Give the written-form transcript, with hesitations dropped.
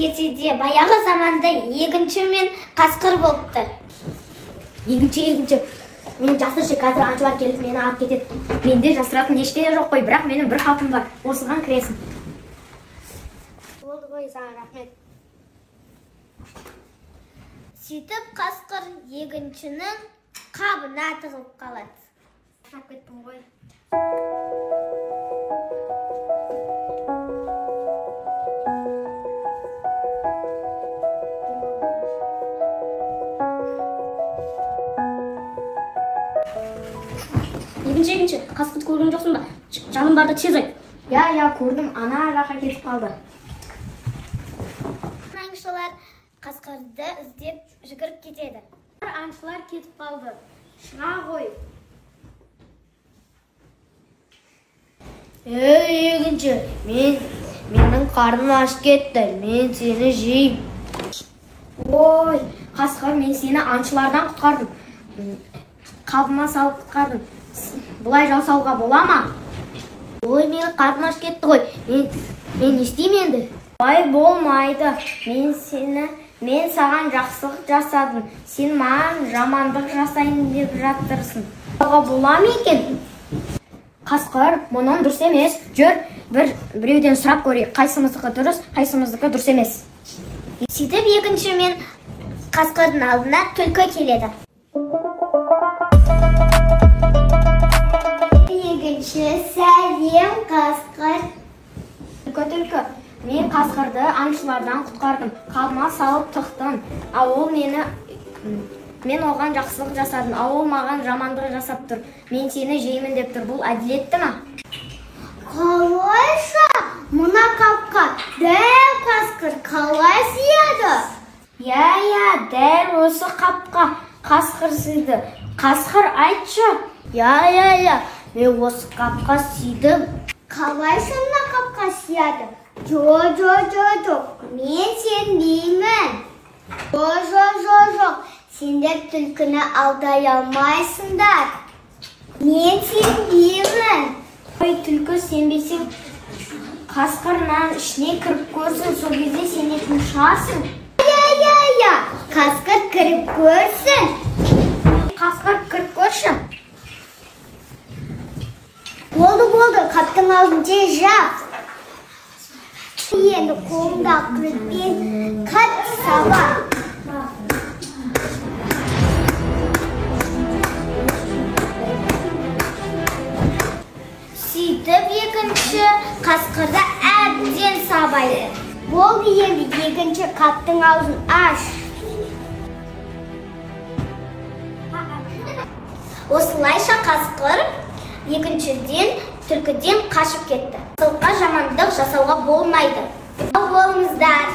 Ертеде баяғы заманда егінші мен қасқыр болыпты. Егінші, мен жасыршы, қазір аңшылар келіп мені алып кетеді. Менде жасыратын ештеңе жоқ қой, бірақ менің бір қапым бар. Осыған кіресің. Болды ғой, саған рахмет. Сөйтіп қасқыр егіншінің қабына тығылып қалады. Шаршап кеттім ғой. Егінші, қасқырды көрген жоқсың ба? Жаным барда тез айт. Иә, көрдім, ана жаққа кетіп қалды. Аңшылар қасқырды іздеп жүгіріп кетеді. Аңшылар кетіп қалды. Шыға ғой. Ей, егінші, менің қарным аш кетті, мен сені жеймін. Ой, қасқыр, мен сені аңшылардан құтқардым. Қабыма салып құтқардым. Бұлай жасауға бола ма? Ой, менің қарным аш кетті ғой. Мен не істеймін енді? Бұлай болмайды. Мен саған жақсылық жасадым. Сен маған жамандық жасайын деп жатырсың. Бұлай бола ма екен? Қасқыр, мұның дұрыс емес. Жүр, біреуден сұрап көрейік. Қайсымыздікі дұрыс, қайсымыздікі дұрыс емес. Сөйтіп егінші мен қасқырдың алдына түлкі келеді. Егінші, сәлем, қасқыр. Түлкі, мен қасқырды аңшылардан құтқардым. Қабыма салып тықтым. Мен оған жақсылық жасадым. Ал ол маған жамандық жасап тұр. Мен сені жеймін деп тұр. Бұл әділетті ма? Қалайша? Мына қапқа дәл қасқыр қалай сыяды? Иә, дәл осы қапқа қасқыр сыйды. Қасқыр, айтшы. Иә, мен осы қапқа сыйдым. Қалайша мына қапқа сыяды? Жоқ, мен сенбеймін. Жоқ, сендер түлкіні алдай алмайсыңдар. Мен сенбеймін. Ой, түлкі, сенбесең, қасқыр мынаның ішіне кіріп көрсін, сол кезде сенетін шығарсың. Иә, қасқыр кіріп көрсін. Қасқыр кіріп көрші. Болды, қаптың аузын тез жап. Енді қолымда күрекпен қатты саба. Сөйтіп екінші қасқырды әбден сабайды. Болды енді екінші қаптың аузын аш. Осылайша қасқыр екіншіден түлкіден қашып кетті. Жақсылыққа жамандық жасауға болмайды. Сау болыңыздар.